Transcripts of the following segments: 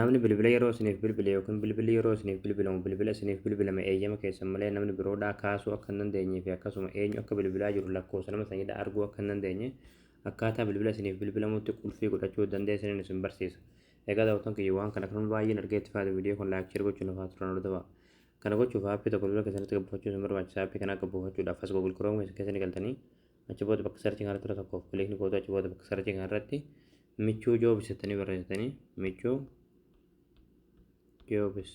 Namni bilbila yeroo isiniif bilbile yookiin bilbilli yeroo isiniif bilbilamu bilbila isiniif bilbilame eeyyama keessan malee namni biroodhaa kaasuu akka hin dandeenyee fi akkasuma eenyu akka bilbilaa jiru lakkoofsa nama sanidha arguu akka hin dandeenye akkaataa bilbila isiniif bilbilamutti qulfii godhachuu dandeessaniin isin barsiisa. Egaa daawwattoon kiyya, waan kana kan baay'een argee itti fayyadu, viidiyoo kun like, share gochuun afaan turan hordofaa. Kana gochuuf aappii tokko bilbila keessanitti gabbuufachuu isin barbaachisa. Aappii kana gabbuufachuudhaaf as Google Chrome keessa ni galtanii, achi booda bakka searchii kanarratti irra tokkoof click ni gootu. Achi booda bakka searchii kanarratti Michuu Jobs jettanii barreessitanii, Michuu Jobs.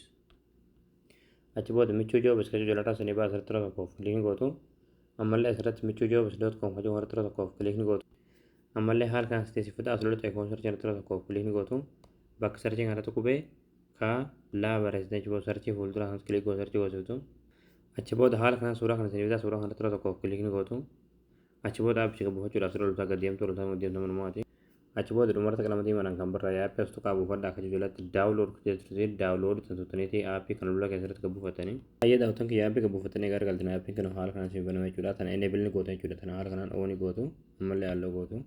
Achi booda Michuu Jobs kajuu jalarraa isinii baasa, irratti irra tokkoof click ni gootu. Ammallee asirratti michuujobs.com kajuu irratti irra tokkoof click ni gootu. Ammallee haala kanaan sitti fuudha. As lolatti eekoon searchii irratti irra tokkoof click ni gootu. Bakka searchii kanarratti qubee ka laa barreessitanii, achi booda searchii fuuldura kanatti click gootu, searchii goosiftu. Achi booda haala kanaan suuraa kana isinii fidaa, suuraa kanatti irra tokkoof click ni gootu. Achi booda aappicha buufachuudhaaf sirra oltaa gad deemtu, oltaa gad deemtu manumaati. Achi booda dhumarratti qalama diimaadhaan kan barraa'e aappii as tuqaa buufadhaa akka jalatti download jettuti, download tuttaniiti aappii kan lula keessatti gad buufatanii. Baay'ee daawwattoon kiyya, aappii gad buufatanii gara galtanii aappiin kun haala kanaan isin banama jechuudha. Tana enable ni gootu jechuudha. Tana haala kanaan on ni gootu, ammallee allow gootu.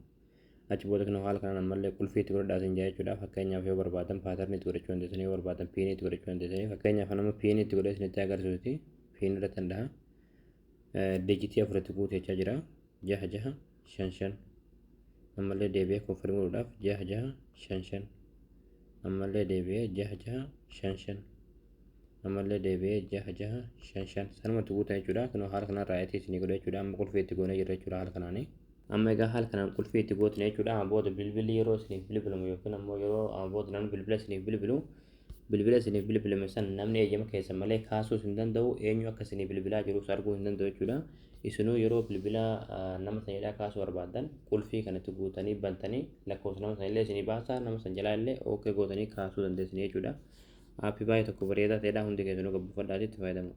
Achi booda kan haala kanaan ammallee qulfii itti godhadhaa isin jaa jechuudha. Fakkeenyaaf yoo barbaadan patternii itti godhachuu dandeessanii, yoo barbaadan PINii itti godhachuu dandeessanii. Fakkeenyaaf nama PINii itti godhee isinitti agarsiisuti, PINii irratti danda'a. Digitii afuritti guutu jechaa jira. 6655. Ammallee deebi'ee confirm godhuudhaaf 6655. Ammallee deebi'ee 6655. Ammallee deebi'ee 6655. Sanumatti guutan jechuudha. Kun haala kanaan rightii isinii godha jechuudha. Amma qulfii itti goonee jirra jechuudha haala kanaanii. Amma egaa haala kanaan qulfii itti gootne jechuudha. Amma booda bilbilli yeroo isiniif bilbilamu yookiin ammoo yeroo amma booda namni bilbila isiniif bilbilu, bilbila isiniif bilbilame san namni eeyyama keessan malee kaasuus hin danda'u, eenyu akka isinii bilbilaa jirus arguu hin danda'u jechuudha. Isinuu yeroo bilbila nama sanidhaa kaasuu barbaaddan qulfii kanatti guutanii bantanii, lakkoofsa nama sanillee isinii baasaa, nama san jalaa illee okay gootanii kaasuu dandeessanii jechuudha. Aappii baay'ee tokko bareedaa ta'edha, hundi keessanuu gabbuufadhaatii itti fayyadamu.